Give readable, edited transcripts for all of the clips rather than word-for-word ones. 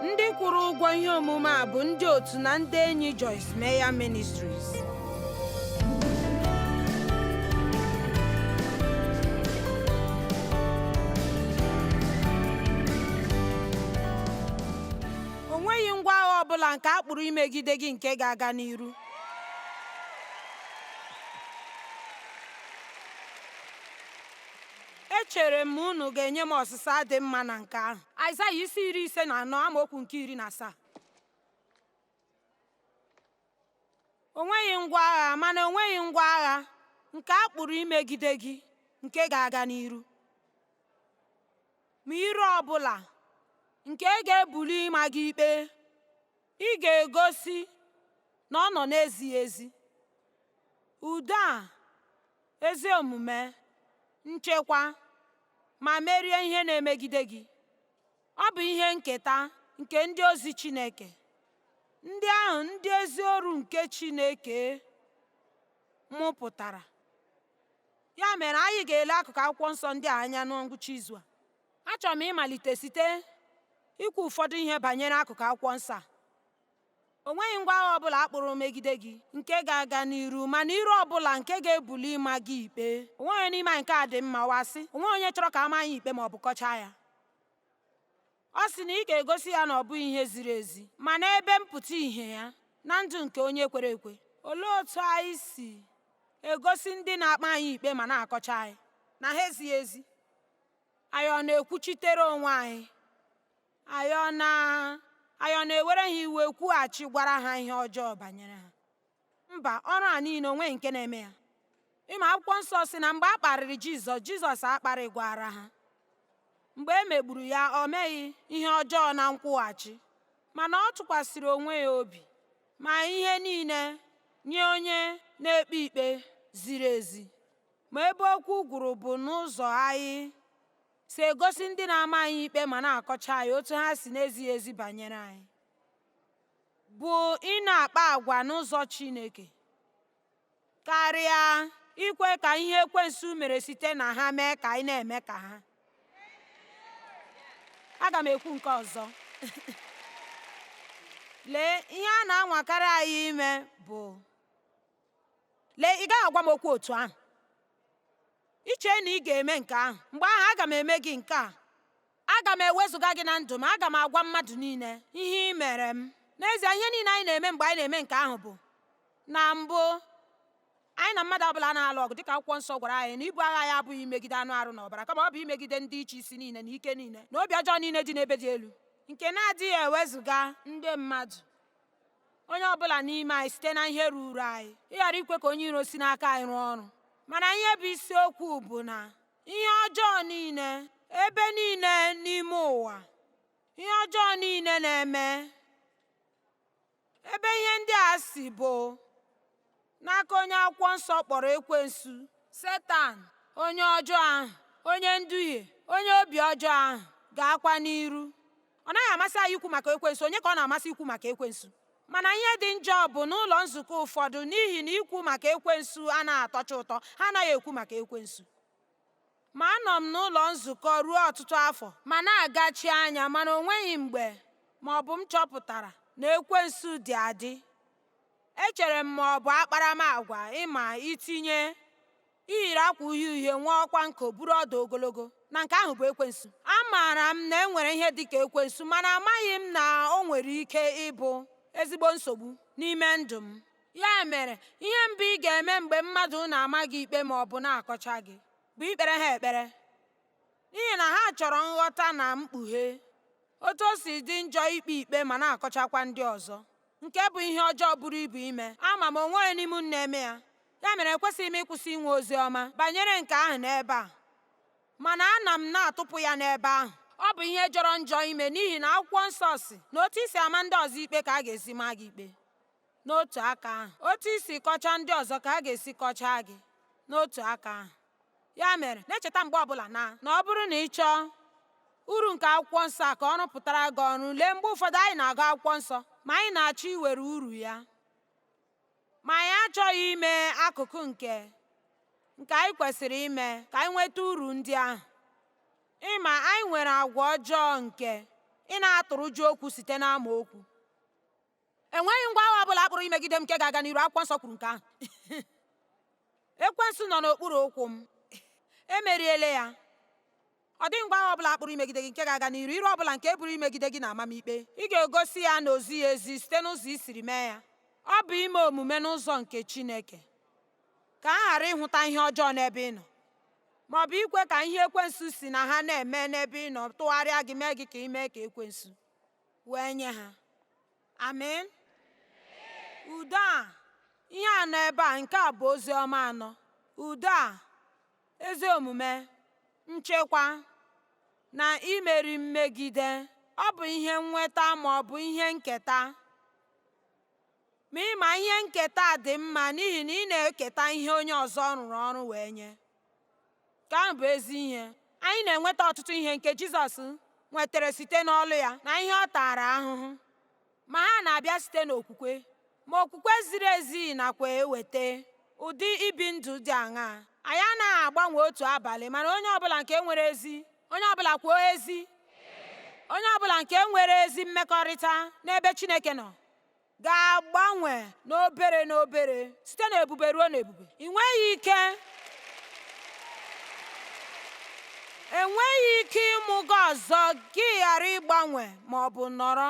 Ndị kwụrụ ụgwọ ihe omume a bụ ndị otu na ndị enyi Joyce Meyer Ministries. O nweghị ngwa agha ọ bụla nke a kpụrụ imegide gị nke ga-aga n'iru. Echere m unu ga-enye m ọsịsa dị mma na nke ahụ. Aịzaya isi 54 amaokwu nke 17. O nweghị ngwa agha, mana o nweghị ngwa agha nke a kpụrụ imegide gị nke ga-aga n'iru. Ma ire ọ bụla nke ga-ebuli ịma gị ikpe, ị ga-egosi na ọ nọ n'ezighị ezi. Udo a, ezi omume, nchekwa, ma merie ihe na-emegide gị. Ọ bụ ihe nketa nke ndị ozi Chineke, ndị ahụ ndị ezi oru nke Chineke mụpụtara. Ya mere, anyị ga-ele akụkụ akwụkwọ nsọ ndị a anya na ngwụcha izu a. Achọrọ m ịmalite site ikwu ụfọdụ ihe banyere akụkụ akwụkwọ nsọ a. O nweghị ngwa agha ọbụla a kpụrụ megide gị nke ga-aga n'iru, mana ire ọbụla nke ga-ebuli ịma gị ikpe. O nweghị onye n'ime anyị nke a dị mma wa sị, o nweghị onye chọrọ ka a maa ya ikpe ma ọ bụ kọchaa ya. Ọ sị na ị ga-egosi ya na ọ bụghị ihe ziri ezi, ma n'ebe mpụta ìhè ya na ndụ nke onye kwere ekwe. Olee otu anyị si egosi ndị na-akpa anyị ikpe ma na-akọcha anyị na ha ezighị ezi? Anyị ọ na-ekwuchitere onwe anyị? Anyị ọ na anyị ọ na-ewere ha iwe kwughachi gwara ha ihe ọjọọ banyere ha? Mba, ọrụ a niile o nweghị nke na-eme ya. Ịma akwụkwọ nsọ sị na mgbe a kparịrị Jizọs, Jizọs akparịgwara ha. Mgbe e megburu ya, o meghị ihe ọjọọ na nkwụghachi, mana ọ tụkwasịrị onwe ya obi ma ihe niile nye onye na-ekpe ikpe ziri ezi. Ma ebe okwu gwụrụ bụ n'ụzọ anyị si egosi ndị na-ama anyị ikpe ma na-akọcha anyị otu ha si na-ezighị ezi banyere anyị, bụ ị na-akpa agwa n'ụzọ Chineke karịa ikwe ka ihe ekwensu mere site na ha mee ka anyị na-eme ka ha. Aga m ekwu nke ọzọ. Lee, ihe a na-anwakarị anyị ime bụ lee, ị gaghị agwa m okwu otu ahụ. I chee na ị ga-eme nke ahụ, mgbe ahụ aga m eme gị nke a. Aga m ewezuga gị na ndụ m, aga m agwa mmadụ niile ihe ị mere m. N'ezie, ihe niile anyị na-eme mgbe anyị na-eme nke ahụ bụ na mbụ anyị na mmadụ ọbụla anaghị alụ ọgụ dịka akwụkwọ nsọ gwara anyị na ibu agha ya abụghị imegide anụ arụ na ọbara kama ọ bụ imegide ndị ịchị isi niile na ike niile na obi ọjọọ niile dị n'ebe dị elu nke na-adịghị ewezuga ndị mmadụ onye ọbụla n'ime anyị site na ihe ruru anyị ịghara ikwe ka onye iro si n'aka anyị rụọ ọrụ mana ihe bụ isiokwu bụ na ihe ọjọọ niile ebe niile n'ime ụwa ihe ọjọọ niile na-eme ebe ihe ndị a si bụ n'aka onye akwụkwọ nsọ kpọrọ ekwensu Setan onye ọjọọ ahụ onye nduhie onye obi ọjọọ ahụ ga-akwa n'iru. Ọ naghị amasị anyị ikwu maka ekwensu, onye ka ọ na-amasị ikwu maka ekwensu? Mana ihe dị njọ bụ n'ụlọ nzukọ ụfọdụ n'ihi na ikwu maka ekwensu anaghị atọcha ụtọ, ha anaghị ekwu maka ekwensu. Ma anọ m n'ụlọ nzukọ ruo ọtụtụ afọ ma na-agachi anya mana o nweghị mgbe ma ọ bụ m chọpụtara na ekwensu dị adị. Echere m ma ọ bụ akparamagwa ịma itinye iyiri akwa uhie uhie nwee ọkwa nko buru ọdụ ogologo na nke ahụ bụ ekwensu. Amaara m na e nwere ihe dị ka ekwensu mana amaghị m na o nwere ike ịbụ ezigbo nsogbu n'ime ndụ m. Ya mere, ihe mbụ ị ga-eme mgbe mmadụ na-ama gị ikpe ma ọ bụ na-akọcha gị bụ ikpere ha ekpere n'ihi na ha chọrọ nghọta na mkpughe otu o si dị njọ ikpe ikpe ma na-akọchakwa ndị ọzọ nke bụ ihe ọjọọ buru ibu ime. Ama m onwe onye n'ime unu na-eme ya. Ya mere ekwesịghị m ịkwụsị inwe ozi ọma banyere nke ahụ n'ebe a mana ana m na-atụpụ ya n'ebe ahụ. Ọ bụ ihe jọrọ njọ ime n'ihi na akwụkwọ nsọ si na otu i si ama ndị ọzọ ikpe ka a ga-esi maa gị ikpe. N'otu aka ahụ, otu i si kọchaa ndị ọzọ ka a ga-esi kọchaa gị. N'otu aka ahụ. Ya mere, na-echeta mgbe ọbụla na na ọ bụrụ na ị chọọ uru nke akwụkwọ nsọ a ka ọ rụpụtara gị ọrụ, lee mgbe ụfọdụ anyị na-agụ akwụkwọ nsọ ma anyị na-achọ iwere uru ya ma anyị achọghị ime akụkụ nke nke anyị kwesịrị ime ka anyị nweta uru ndị ahụ. Ịma anyị nwere agwa ọjọọ nke Ị na-atụrụju okwu site n'amaokwu. Enweghị ngwa agha ọbụla a kpụrụ imegide m nke ga-aga n'iru. Akwụkwọ nsọ kwuru nke ahụ. Ekwensu nọ n'okpuru ụkwụ m. Emeriela ya. Ọ dịghị ngwa agha ọbụla a kpụrụ imegide gị nke ga-aga n'iru. Ire ọbụla nke e buru imegide gị na amamikpe, ị ga-egosi ya na o zighị ezi site n'ụzọ i siri mee ya. Ọ bụ ime omume n'ụzọ nke Chineke ka a ghara ịhụta ihe ọjọọ n'ebe ị nọ, ma ọ bụ ikwe ka ihe ekwensu si na ha na-eme n'ebe ị nọ tụgharịa gị mee gị ka ị mee ka ekwensu wee nye ha. Amen. Udo a, ihe anọ ebe a, nke a bụ ozi ọma anọ. Udo a, ezi omume, nchekwa, na imeri mmegide, ọ bụ ihe nnweta ma ọ bụ ihe nketa. Ma ị ma ihe nketa dị mma n'ihi na ị na-eketa ihe onye ọzọ rụrụ ọrụ wee nye. Nke ahụ bụ ezi ihe. Anyị na-enweta ọtụtụ ihe nke Jizọs nwetara site n'ọlụ ya na ihe ọ tara ahụhụ. Ma ha na-abịa site n'okwukwe. Ma okwukwe ziri ezi nakwa eweta ụdị ibi ndụ dị aṅaa? Anyị anaghị agbanwe otu abalị, mana onye ọbụla nke nwere ezi, onye ọbụla kwuo ezi, onye ọbụla nke nwere ezi mmekọrịta n'ebe Chineke nọ ga-agbanwe n'obere n'obere site n'ebube ruo n'ebube. Ị nweghị ike enweghị ike ịmụ gị ọzọ gị ghara ịgbanwe ma ọ bụ nọrọ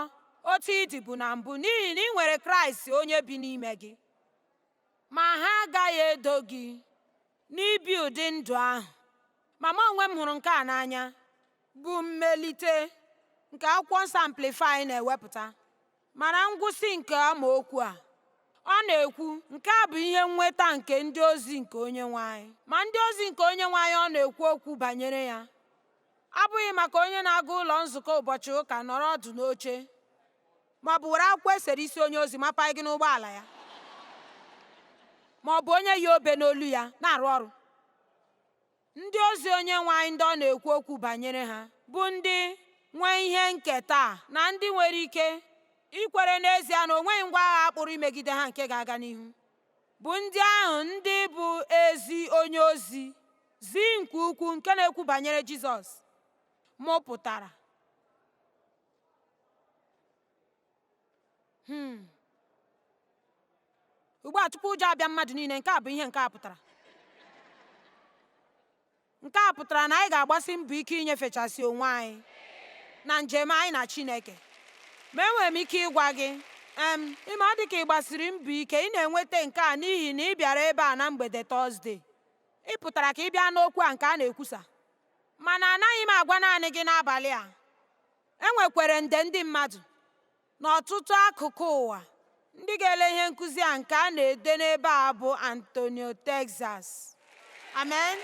otu ị dịbu na mbụ n'ihi na ị nwere Kraịst onye bi n'ime gị. Ma ha agaghị edo gị n'ibi ụdị ndụ ahụ. Ma mụ onwe m hụrụ nke a n'anya, bụ mmelite nke akwụkwọ nsọ Amplify na-ewepụta. Mana ngwụsị nke amaokwu a, ọ na-ekwu, nke a bụ ihe nnweta nke ndị ozi nke Onyenwe anyị. Ma ndị ozi nke Onyenwe anyị ọ na-ekwu okwu banyere ya abụghị maka onye na-aga ụlọ nzukọ ụbọchị ụka nọrọ ọdụ n'oche ma ọ bụ were akwụkwọ esere isi onye ozi mapanye gị n'ụgbọala ya ma ọ bụ onye yi obe n'olu ya na-arụ ọrụ. Ndị ozi Onyenwe anyị ndị ọ na-ekwu okwu banyere ha bụ ndị nwee ihe nketa a na ndị nwere ike ikwere n'ezie na o nweghị ngwa agha a kpụrụ imegide ha nke ga-aga n'ihu, bụ ndị ahụ ndị bụ ezi onye ozi zi nke ukwu nke na-ekwu banyere Jizọs mụpụtara. Ugbu a tupu ụjọ abịa mmadụ niile, nke a bụ ihe nke a pụtara. Nke a pụtara na anyị ga-agbasi mbọ ike inyefechasị onwe anyị na njem anyị na Chineke. Ma enwere m ike ịgwa gị, em, ị ma ọ dị ka ị gbasiri mbọ ike, ị na-enweta nke a n'ihi na ị bịara ebe a na mgbede Tọzdee. Ị pụtara ka ị bịa n'okwu a nke a na-ekwusa. Mana anaghị m agwa naanị gị n'abalị a. E nwekwara nde ndị mmadụ n'ọtụtụ akụkụ ụwa ndị ga-ele ihe nkụzi a nke a na-ede n'ebe a bụ Antonio, Texas. Amen.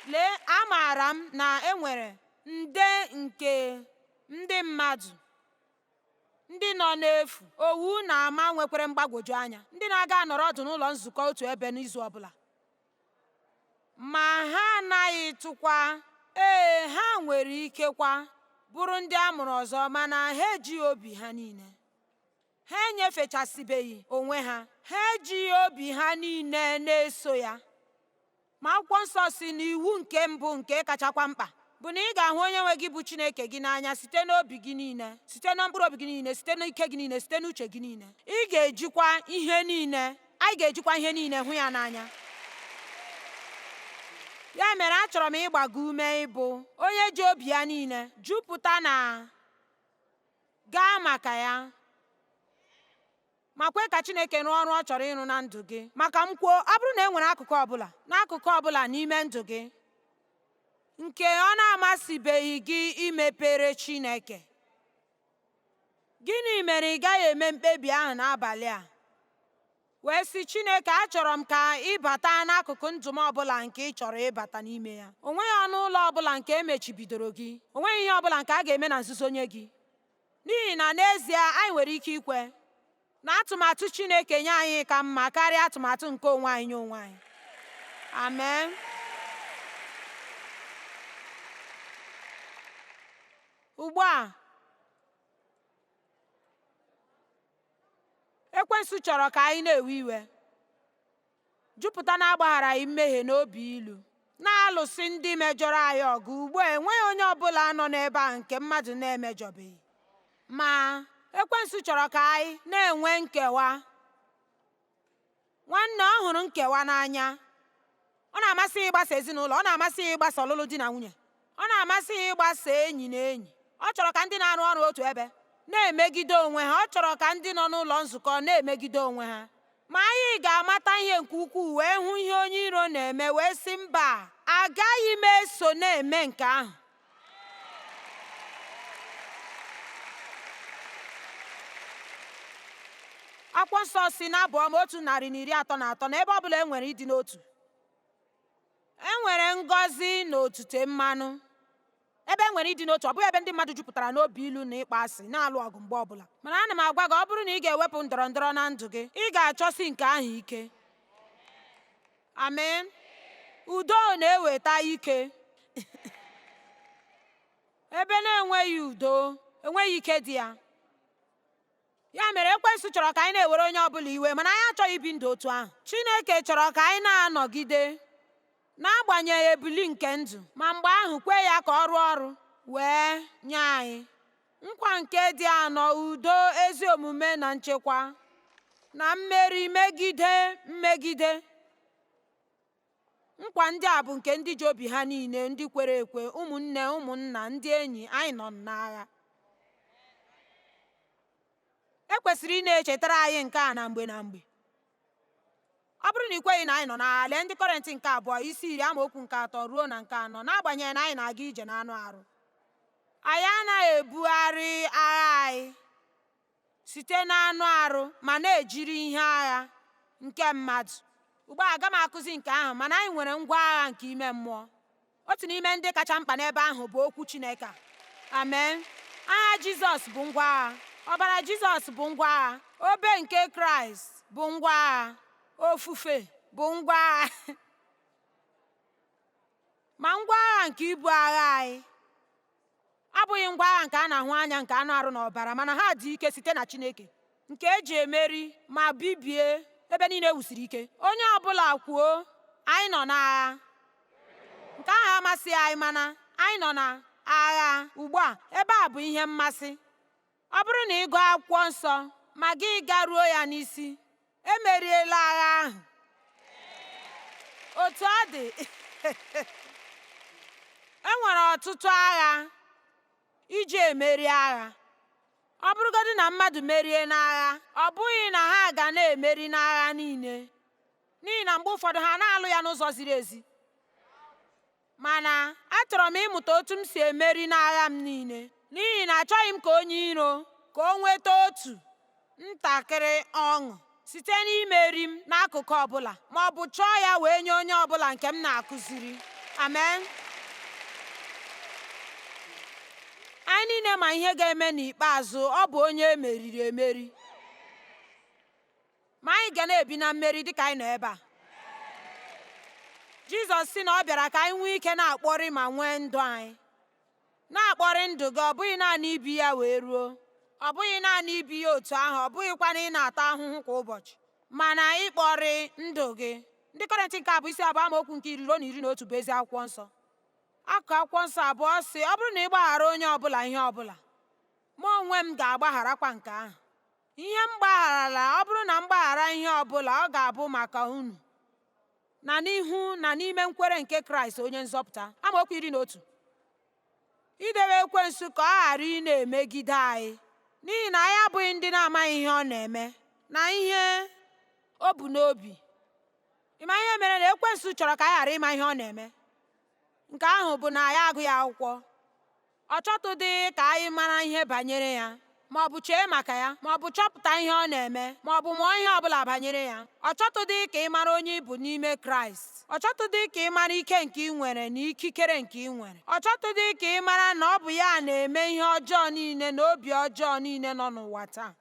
Lee, amaara m na e nwere nde nke ndị mmadụ ndị nọ n'efu, owu na-ama nwekwara mgbagwoju anya, ndị na-aga anọrọ ọdụ n'ụlọ nzukọ otu ebe n'izu ọbụla. Ma ha anaghị tụkwa, ee, ha nwere ikekwa bụrụ ndị a mụrụ ọzọ, mana ha ejighị obi ha niile. Ha enyefechasịbeghị onwe ha. Ha ejighị obi ha niile na-eso ya. Ma akwụkwọ nsọ si na iwu nke mbụ nke kachakwa mkpa bụ na ị ga-ahụ onye nwe gị bụ Chineke gị n'anya site n'obi gị niile, site na mkpụrụ obi gị niile, site n'ike gị niile, site n'uche gị niile. Ị ga-ejikwa ihe niile, anyị ga-ejikwa ihe niile hụ ya n'anya. Ya mere achọrọ m ịgba gị ume ịbụ onye ji obi ya niile jupụta na gaa maka ya ma kwe ka Chineke rụọ ọrụ ọ chọrọ ịrụ na ndụ gị. Maka m kwuo, ọ bụrụ na e nwere akụkụ ọbụla n'akụkụ ọbụla n'ime ndụ gị nke ọ na-amasịbeghị gị imepere Chineke, gịnị mere ị gaghị eme mkpebi ahụ n'abalị a wee sị Chineke, achọrọ m ka ị bata n'akụkụ ndụ m ọbụla nke ị chọrọ ịbata n'ime ya. O nweghị ọnụ ụlọ ọbụla nke emechibidoro gị. O nweghị ihe ọbụla nke a ga-eme na nzuzo nye gị. N'ihi na n'ezie anyị nwere ike ikwe na atụmatụ Chineke nye anyị ka mma karịa atụmatụ nke onwe anyị nye onwe anyị. Amen. Ugbu a, Ekwensu chọrọ ka anyị na-ewe iwe, jupụta na-agbagharaghị mmehie na obi ilu Na-alụsị ndị mejọrọ anyị ọgụ. Ugbu a enweghị onye ọbụla nọ n'ebe a nke mmadụ na-emejọbeghị. Ma ekwensu chọrọ ka anyị na-enwe nkewa. Nwanne, ọ hụrụ nkewa n'anya. Ọ na-amasị ya ịgbasa ezinụlọ, ọ na-amasị ya ịgbasa ọlụlụ di na nwunye, ọ na-amasị ya ịgbasa enyi na enyi. Ọ chọrọ ka ndị na-arụ ọrụ otu ebe na-emegide onwe ha. Ọ chọrọ ka ndị nọ n'ụlọ nzukọ na-emegide onwe ha. Ma anyị ga-amata ihe nke ukwuu wee hụ ihe onye iro na-eme wee sị mba, agaghị m eso na-eme nke ahụ. Akwụkwọ nsọ si na Abụ Ọma 133 na ebe ọbụla e nwere ịdị n'otu, e nwere ngọzi na otute mmanụ. Ebe e nwere ịdị n'otu, ọ bụghị ebe ndị mmadụ jupụtara n'obi ilu na ịkpọ asị na-alụ ọgụ mgbe ọbụla. Mana ana m agwa gị, ọ bụrụ na ị ga-ewepụ ndọrọ ndọrọ na ndụ gị, ị ga-achọsi nke ahụ ike. Amen. Udo na-eweta ike. Ebe na-enweghị udo, enweghị ike dị ya. Ya mere ekwensu chọrọ ka anyị na-ewere onye ọbụla iwe, mana anyị achọghị ibi ndụ otu ahụ. Chineke chọrọ ka anyị na-anọgide n'agbanyeghị ebili nke ndụ, ma mgbe ahụ kwe ya ka ọ rụọ ọrụ wee nye anyị nkwa nke dị anọ: udo, ezi omume na nchekwa, na mmeri megide mmegide. Nkwa ndị a bụ nke ndị ji obi ha niile, ndị kwere ekwe, ụmụnne, ụmụnna, ndị enyi. Anyị nọ n'agha. E kwesịrị ị na-echetara anyị nke a na mgbe na mgbe. Ọ bụrụ na ị kweghị na anyị nọ n'agha, lee ndị Kọrịntị nke 2 isi 10 amaokwu nke 3 ruo na nke 4. N'agbanyeghị na anyị na-aga ije n'anụ arụ, anyị anaghị ebugharị agha anyị site n'anụ arụ ma na-ejiri ihe agha nke mmadụ. Ugbu a aga m akụzi nke ahụ, mana anyị nwere ngwa agha nke ime mmụọ. Otu n'ime ndị kacha mkpa n'ebe ahụ bụ okwu Chineke a. Amen. Aha Jizọs bụ ngwa agha. Ọbara Jizọs bụ ngwa agha. Obe nke Kraịst bụ ngwa agha. Ofufe bụ ngwa agha. Ma ngwa agha nke ibu agha anyị abụghị ngwa agha nke a na-ahụ anya nke anụ arụ na ọbara, mana ha dị ike site na Chineke, nke eji emeri ma bibie ebe niile e wusiri ike. Onye ọbụla kwuo, anyị nọ n'agha. Nke ahụ amasịghị anyị, mana anyị nọ n'agha ugbu a. Ebe a bụ ihe mmasị. Ọ bụrụ na ị gụọ akwụkwọ nsọ ma gị garuo ya n'isi, emeriela agha ahụ. Otu ọ dị, e nwere ọtụtụ agha iji emeri agha. Ọ bụrụgodị na mmadụ merie n'agha, ọ bụghị na ha ga na-emeri n'agha niile, n'ihi na mgbe ụfọdụ ha na-alụ ya n'ụzọ ziri ezi. Mana achọrọ m ịmụta otu m si emeri n'agha m niile, n'ihi na achọghị m ka onye iro ka o nweta otu ntakịrị ọṅụ site n'imeri m n'akụkụ ọbụla, ma ọ bụ chọọ ya wee nye onye ọbụla nke m na-akụziri. Amen. Anyị niile ma ihe ga-eme n'ikpeazụ. Ọ bụ onye emeriri emeri. Ma anyị ga na-ebi na mmeri dịka anyị nọ ebe a. Jizọs sị na ọ bịara ka anyị nwee ike na-akpọrị ma nwee ndụ anyị. Na-akpọrị ndụ gị, ọ bụghị naanị ibi ya wee ruo. Ọ bụghị naanị ibi ya otu ahụ, ọ bụghịkwa na ị na-ata ahụhụ kwa ụbọchị, mana ịkpọrị ndụ gị. Ndị Kọrịntị nke 2 isi 2 amaokwu nke 10 ruo na 11 bụ ezi akwụkwọ nsọ. Akụkụ akwụkwọ nsọ abụọ sị, ọ bụrụ na ị gbaghara onye ọbụla ihe ọbụla, mụ onwe m ga-agbagharakwa nke ahụ. Ihe m gbagharala, ọ bụrụ na m gbaghara ihe ọbụla, ọ ga-abụ maka unu, na n'ihu na n'ime nkwere nke Kraịst onye nzọpụta. Amaokwu 11. Idebe ekwensu ka ọ ghara ị na-emegide anyị, n'ihi na anyị abụghị ndị na-amaghị ihe ọ na-eme na ihe o bu n'obi. Ị ma ihe mere na ekwensu chọrọ ka anyị ghara ịma ihe ọ na-eme? Nke ahụ bụ na anyị agụghị akwụkwọ. Ọ chọtụdịghị ka anyị mara ihe banyere ya, ma ọ bụ chee maka ya, ma ọ bụ chọpụta ihe ọ na-eme, ma ọ bụ mụọ ihe ọbụla banyere ya. Ọ chọtụdịghị ka ị mara onye ị bụ n'ime Kraịst. Ọ chọtụdịghị ka ị mara ike nke ị nwere na ikikere nke ị nwere. Ọ chọtụdịghị ka ị mara na ọ bụ ya na-eme ihe ọjọọ niile na obi ọjọọ niile nọ n'ụwa taa.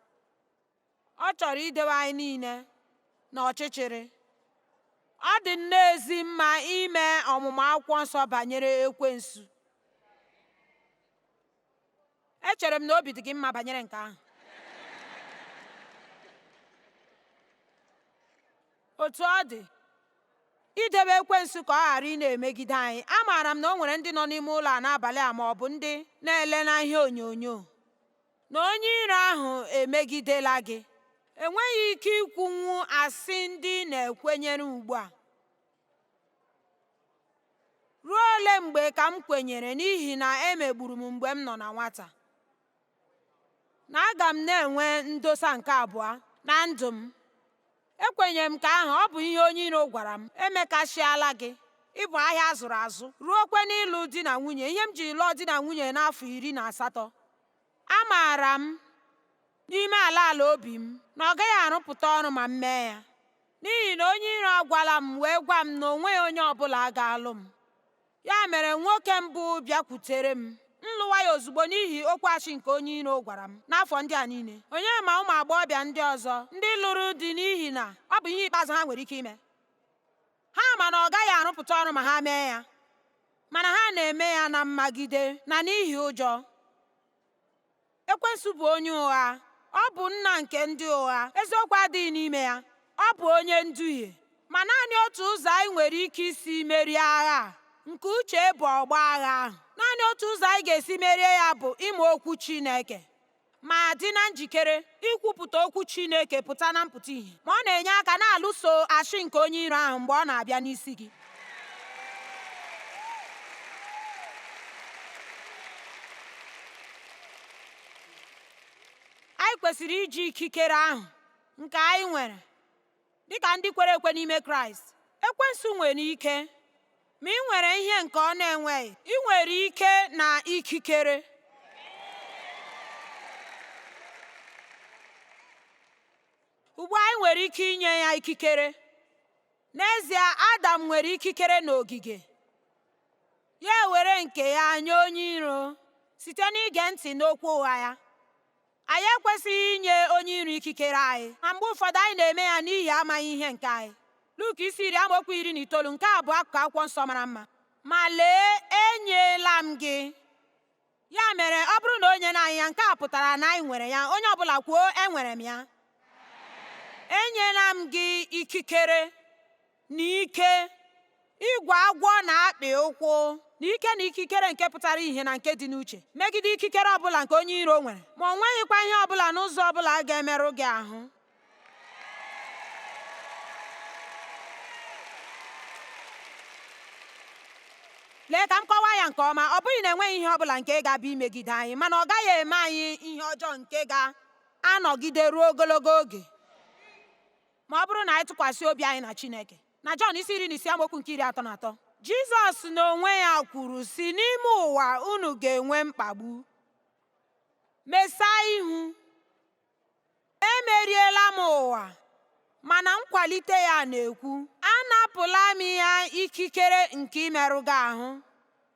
Ọ chọrọ idewe anyị niile n'ọchịchịrị. Ọ dị nnọọ ezi mma ime ọmụmụ akwụkwọ nsọ banyere ekwensu. Echere m na obi dị gị mma banyere nke ahụ. Otu ọ dị, Idebe ekwensu ka ọ ghara ị na-emegide anyị. Amaara m na o nwere ndị nọ n'ime ụlọ a n'abalị a ma ọ bụ ndị na-ele na ihe onyonyo na onye iro ahụ emegidela gị. Enweghị ike ikwunwu asị ndị na-ekwenyere ugbu a. Ruo ole mgbe ka m kwenyere n'ihi na emegburu m mgbe m nọ na nwata na aga m na-enwe ndosa nke abụọ na ndụ m? Ekwenyere m ka ahụ ọ bụ ihe onye iro gwara m. Emekasịala gị. Ịbụ ahịa azụrụ azụ ruokwe n'ịlụ di na nwunye. Ihe m jiri lụọ di na nwunye n'afọ 18, amaara m n'ime ala ala obi m na ọ gaghị arụpụta ọrụ ma m mee ya, n'ihi na onye iro agwala m wee gwa m na o nweghị onye ọbụla ga-alụ m. Ya mere nwoke mbụ bịakwutere m, m lụwa ya ozugbo n'ihi okwu asị nke onye iro gwara m n'afọ ndị a niile. Onye ma ụmụ agbọghọbịa ndị ọzọ ndị lụrụ di n'ihi na ọ bụ ihe ikpeazụ ha nwere ike ime. Ha ma na ọ gaghị arụpụta ọrụ ma ha mee ya, mana ha na-eme ya na mmagide na n'ihi ụjọ. Ekwensu bụ onye ụgha. Ọ bụ nna nke ndị ụgha. Eziokwu adịghị n'ime ya. Ọ bụ onye nduhie. Ma naanị otu ụzọ anyị nwere ike isi merie agha a nke uche bụ ọgbọ agha ahụ. Naanị otu ụzọ anyị ga-esi merie ya bụ ịmụ okwu Chineke ma dị na njikere ikwupụta okwu Chineke pụta na mpụta ìhè. Ma ọ na-enye aka na-alụso ashị nke onye iro ahụ mgbe ọ na-abịa n'isi gị. Anyị kwesịrị iji ikikere ahụ nke anyị nwere dịka ndị kwere ekwe n'ime Kraịst. Ekwensu nwere ike, ma ị nwere ihe nke ọ na-enweghị. Ị nwere ike na ikikere. Ugbu a anyị nwere ike inye ya ikikere. N'ezie, Adam nwere ikikere n'ogige. Ya ewere nke ya nye onye iro site n'ige ntị n'okwu ụgha ya. Anyị ekwesịghị inye onye iro ikikere anyị, ma mgbe ụfọdụ anyị na-eme ya n'ihi amaghị ihe nke anyị. Luk isi 10 amaokwu 19, nke a bụ akụkụ akwụkwọ nsọ mara mma. Ma lee, enyela m gị. Ya mere, ọ bụrụ na o nyere anyị ya, nke a pụtara na anyị nwere ya. Onye ọbụla kwuo, enwere m ya. Enyela m gị ikikere na ike igwe agwọ na akpị ụkwụ na ike na ikikere nke pụtara ihe na nke dị n'uche megide ikikere ọbụla nke onye iro nwere, ma ọ nweghịkwa ihe ọbụla n'ụzọ ọbụla ga-emerụ gị ahụ. Lee ka m kọwaa ya nke ọma. Ọ bụghị na enweghị ihe ọbụla nke ga-abịa imegide anyị, mana ọ gaghị eme anyị ihe ọjọọ nke ga-anọgide ruo ogologo oge ma ọ bụrụ na anyị tụkwasị obi anyị na Chineke. Na Jọn isi 16 amaokwu nke 33, Jizọs n'onwe ya kwuru sị, n'ime ụwa unu ga-enwe mkpagbu. Mesaa ihu, emeriela m ụwa. Mana nkwalite ya na-ekwu, anapụla m ya ikikere nke imerụ gị ahụ.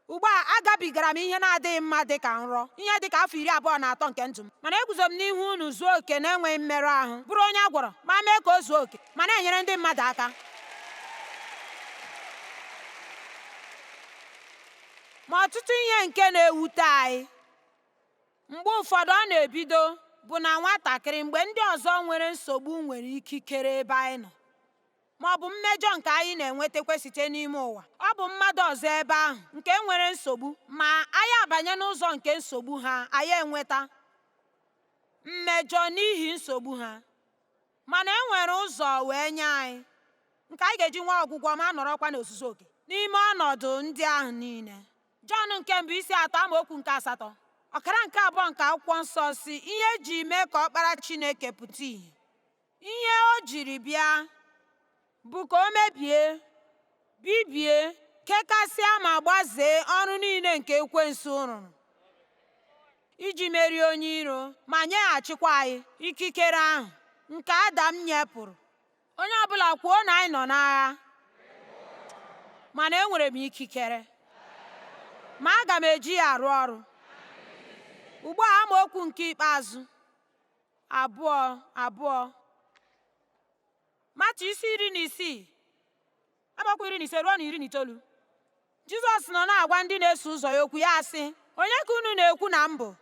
Ugbu a agabigara m ihe na-adịghị mma dị ka nrọ, ihe dị ka afọ 23 nke ndụ m. Mana eguzo m n'ihu unu zuo oke na-enweghị mmerụ ahụ, bụrụ onye a gwọrọ ma mee ka o zuo oke, ma na-enyere ndị mmadụ aka. Ma ọtụtụ ihe nke na-ewute anyị, mgbe ụfọdụ ọ na-ebido bụ na nwatakịrị mgbe ndị ọzọ nwere nsogbu nwere ikikere ebe anyị nọ, ma ọ bụ mmejọ nke anyị na-enwetakwa site n'ime ụwa. Ọ bụ mmadụ ọzọ ebe ahụ nke nwere nsogbu, ma anyị abanye n'ụzọ nke nsogbu ha, anyị enweta mmejọ n'ihi nsogbu ha. Mana e nwere ụzọ wee nye anyị nke anyị ga-eji nwee ọgwụgwọ ma nọrọkwa n'ozuzu oke n'ime ọnọdụ ndị ahụ niile. Jọn nke mbụ isi 3 amaokwu nke 8, ọkara nke abụọ nke akwụkwọ nsọ si, ihe eji mee ka ọkpara Chineke pụta ìhè, ihe o jiri bịa bụ ka o mebie, bibie, kekasịa ma gbazee ọrụ niile nke ekwensu rụrụ iji merie onye iro ma nyeghachikwa anyị ikikere ahụ nke Adam nyepụrụ. Onye ọbụla kwuo na anyị nọ n'agha, mana enwere m ikikere, ma aga m eji ya arụ ọrụ. Ugbu a amaokwu nke ikpeazụ 2 2. Matiu isi 16 amaokwu 15 ruo na 19. Jizọs nọ na-agwa ndị na-eso ụzọ ya okwu, ya sị, onye ka unu na-ekwu na m bụ?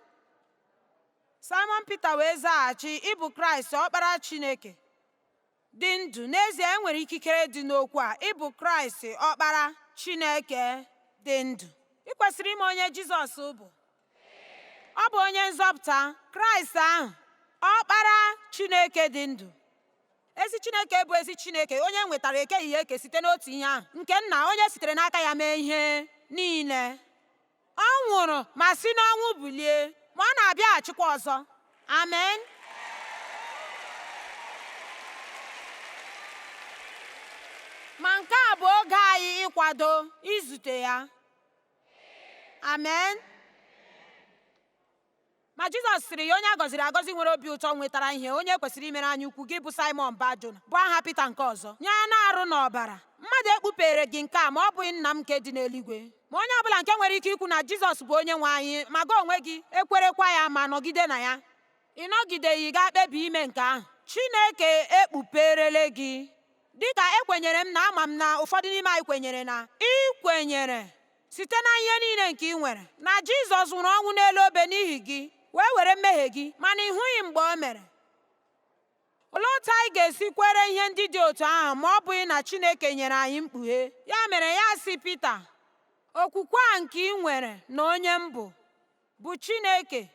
Simon Pita wee zaghachi, ị bụ Kraịst, ọkpara Chineke. Dị ndụ. N'ezie e nwere ikikere dị n'okwu a, ị bụ Kraịst, Ọkpara Chineke dị ndụ. Ị kwesịrị ịma onye Jizọs bụ. Ọ bụ onye nzọpụta, Kraịst ahụ, Ọkpara Chineke dị ndụ. Ezi Chineke bụ ezi Chineke, onye nwetara ekeghị ya eke site n'otu ihe ahụ nke Nna, onye sitere n'aka ya mee ihe niile. Ọ nwụrụ ma si n'ọnwụ bilie, ma ọ na-abịaghachikwa ọzọ. Amen. Ma nke a bụ oge anyị ịkwado izute ya. Amen. Ma Jizọs sịrị ya, onye a gọziri agọzi nwere obi ụtọ nwetara ihe, onye kwesịrị imere anya ukwu gị bụ Saimọn Ba-Jona, bụ aha Pita nke ọzọ. Nye anụ arụ na ọbara. Mmadụ ekpupere gị nke a ma ọ bụghị nna m nke dị n'eluigwe. Ma onye ọbụla nke nwere ike ikwu na Jizọs bụ onye nwe anyị, ma gị onwe gị ekwerekwa ya ma nọgide na ya. Ị nọgideghị gaa kpebi ime nke ahụ. Chineke ekpuperele gị. Dịka ekwenyere m na ama m na ụfọdụ n'ime anyị kwenyere na ị kwenyere site na ihe niile nke ị nwere na Jizọs nwụrụ ọnwụ n'elu obe n'ihi gị wee were mmehie gị, mana ị hụghị mgbe o mere. Olee otu anyị ga-esi kwere ihe ndị dị otu ahụ ma ọ bụghị na Chineke nyere anyị mkpughe? Ya mere ya sị Pita, okwukwe a nke ị nwere na onye m bụ, bụ Chineke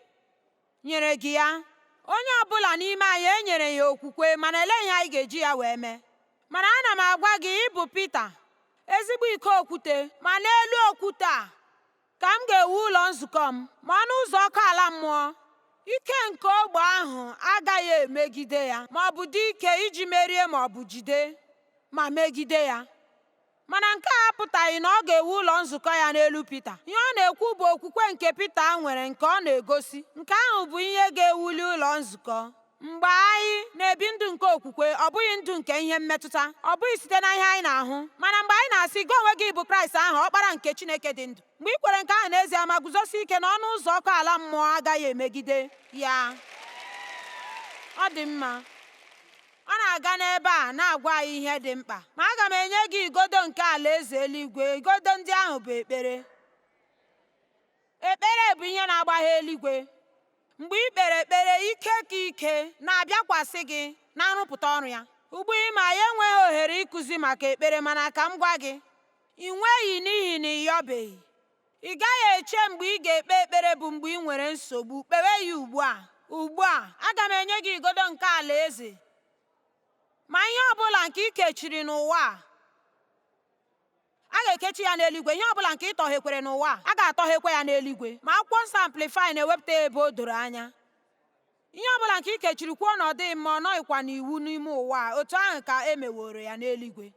nyere gị ya. Onye ọ bụla n'ime anyị e nyere ya okwukwe, mana elee ihe anyị ga-eji ya wee mee? Mana ana m agwa gị, ị bụ Pita, ezigbo iko okwute, ma n'elu okwute a ka m ga-ewu ụlọ nzukọ m, ma ọnụ ụzọ ọkụ ala mmụọ, ike nke ogbe ahụ agaghị emegide ya, ma ọ bụ dị ike iji merie ma ọ bụ jide ma megide ya. Mana nke a apụtaghị na ọ ga-ewu ụlọ nzukọ ya n'elu Pita. Ihe ọ na-ekwu bụ okwukwe nke Pita nwere nke ọ na-egosi. Nke ahụ bụ ihe ga-ewuli ụlọ nzukọ. Mgbe anyị na-ebi ndụ nke okwukwe, ọ bụghị ndụ nke ihe mmetụta, ọ bụghị site na ihe anyị na-ahụ, mana mgbe anyị na-asị, gị onwe gị bụ Kraịst ahụ, Ọkpara nke Chineke dị ndụ. Mgbe ị kwere nke ahụ n'ezie ma guzosie ike na ọnụ ụzọ ọkụ ala mmụọ agaghị emegide ya. Ọ dị mma. Ọ na-aga n'ebe a na-agwa anyị ihe dị mkpa. Ma aga m enye gị igodo nke alaeze eluigwe. Igodo ndị ahụ bụ ekpere. Ekpere bụ ihe na-agbaghe eluigwe. Mgbe ị kpere ekpere, ike ka ike na-abịakwasị gị na nrụpụta ọrụ ya. Ugbu a ma ya enweghị ohere ịkụzi maka ekpere, mana ka m gwa gị, ị nweghị n'ihi na ị yọbeghị. Ị gaghị eche mgbe ị ga-ekpe ekpere bụ mgbe ị nwere nsogbu. Kpewe ya ugbu a. Ugbu a, aga m enye gị igodo nke alaeze. Ma ihe ọbụla nke ị kechiri n'ụwa a, a ga-ekechi ya n'eluigwe. Ihe ọbụla nke ị tọghekwere n'ụwa a, a ga-atọghekwa ya n'eluigwe. Ma akwụkwọ nsọ Amplify na-ewepụta ebe o doro anya. Ihe ọbụla nke ị kechiri kwuo na ọ dịghị mma, ọ nọghịkwa n'iwu n'ime ụwa a, otu ahụ ka e meworo ya n'eluigwe.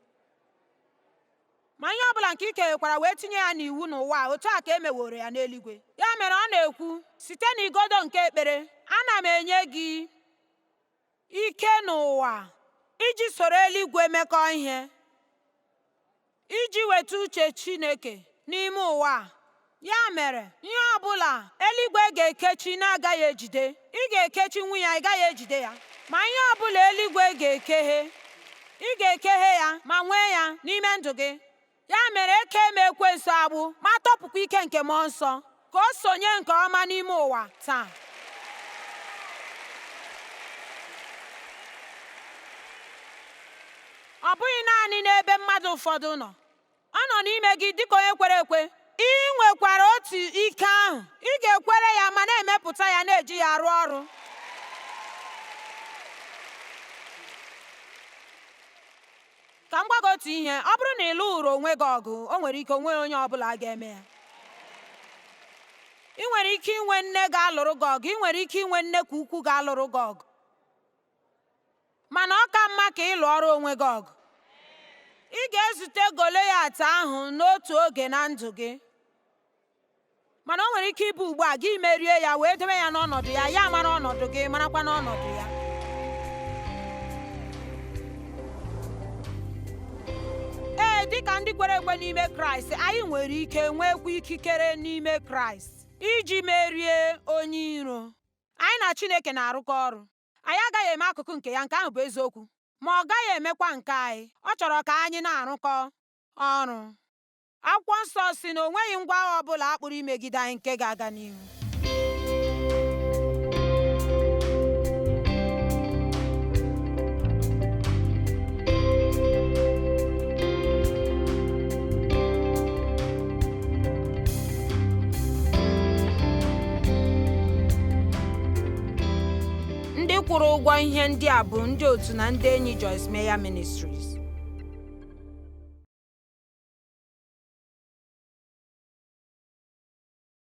Ma ihe ọbụla nke ị keghekwara wee tinye ya n'iwu n'ụwa a, otu a ka e meworo ya n'eluigwe. Ya mere ọ na-ekwu, site n'igodo nke ekpere, ana m enye gị ike n'ụwa iji soro eluigwe mekọọ ihe, iji weta uche Chineke n'ime ụwa a. Ya mere, ihe ọbụla eluigwe ga-ekechi na-agaghị ejide, ị ga-ekechi nwu ya, ị gaghị ejide ya. Ma ihe ọbụla eluigwe ga-ekeghe, ị ga-ekeghe ya ma nwee ya n'ime ndụ gị. Ya mere, eke m ekwensu agbụ ma tọpụkwa ike nke mmụọ nsọ ka o sonye nke ọma n'ime ụwa taa. Ọ bụghị naanị n'ebe mmadụ ụfọdụ nọ. Ọ nọ n'ime gị dịka onye kwere ekwe. Ị nwekwara otu ike ahụ. Ị ga-ekwere ya ma na-emepụta ya na-eji ya arụ ọrụ. Ka m gwa gị otu ihe, ọ bụrụ na ị lụrụ onwe gị ọgụ, o nwere ike onwe onye ọbụla ga-eme ya. Ị nwere ike inwe nne ga-alụrụ gị ọgụ, ị nwere ike inwe nne ka ukwu ga-alụrụ gị ọgụ. Mana ọ ka mma ka ị lụọrọ onwe gị ọgụ. Ị ga-ezute Goliat ahụ n'otu oge na ndụ gị. Mana o nwere ike ịbụ ugbu a gị merie ya wee debe ya n'ọnọdụ ya, ya mara ọnọdụ gị, marakwa n'ọnọdụ ya. Ee, dịka ndị kwere ekwe n'ime Kraịst, anyị nwere ike nwekwa ikikere n'ime Kraịst iji merie onye iro. Anyị na Chineke na-arụkọ ọrụ. Anyị agaghị eme akụkụ nke ya, nke ahụ bụ eziokwu. Ma ọ gaghị emekwa nke anyị. Ọ chọrọ ka anyị na-arụkọ ọrụ. Akwụkwọ nsọ sị na o nweghị ngwa agha ọbụla a kpụrụ imegide anyị nke ga-aga n'ihu. Ndị kwụrụ ụgwọ ihe ndị a bụ ndị otu na ndị enyi Joyce Meyer Ministries.